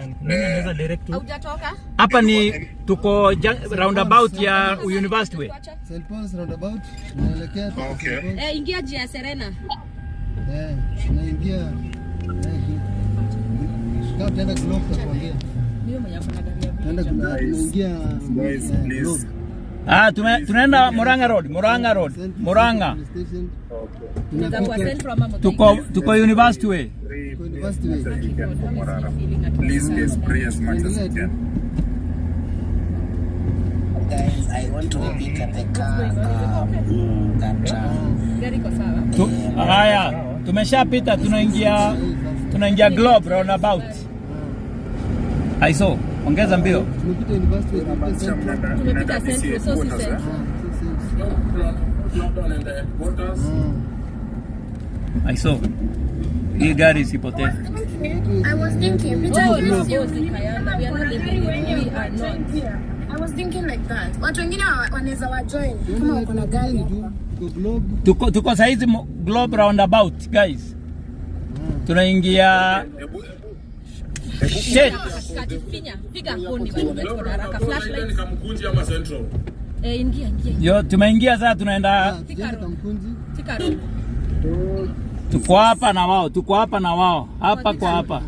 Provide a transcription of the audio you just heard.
gani? Nani anaweza direct tu? Haujatoka? Hapa ni tuko roundabout ya University Way. St. Paul's roundabout tunaelekea tu St. Paul's. Eh, ingia njia ya Serena. Eh, tunaingia kama tutaenda Globe tutakuambia. Tunaenda tunaingia Guys, please. Globe. Ah, tunaenda Murang'a Road, Murang'a Road, Central Murang'a. Police Station. Za kwa Tunapita Central ama Muthaiga? Tuko University Way. Pray, Kwa pray University as much Way. as you can for Morara. Please, guys, pray as much as you can. Guys, I want to pick up the car that Gari iko sawa. Haya, tumeshapita, tunaingia Globe roundabout. Aiso, ongeza mbio. Tumepita University Way, tumepita Inamaanisha Central. Tumepita mnaenda DCI Central, so si headquarters, eh? Central. Ah, si Central. Headquarters. Ah. Aiso. Hii gari isipotee. I was thinking, Peter, Oh, you no, see, boss, Kayanda, we are not leaving. We are not. I was thinking like that. Watu wengine wanaweza wajoin kama wako na gari Tu hapa. tuko Globe. Tuko saizi Globe roundabout, guys. Tunaingia. Shit. Katikati, finya, piga honi bwana, tuko na haraka. Flashlight. Kamkunji ama Central? Eh, ingia, ingia, ingia. Yo, tumeingia sasa tunaenda Ah, tujaenda Kamkunji. Thika Road. Tuko hapa na wao, tuko hapa na wao. Hapa kwa hapa.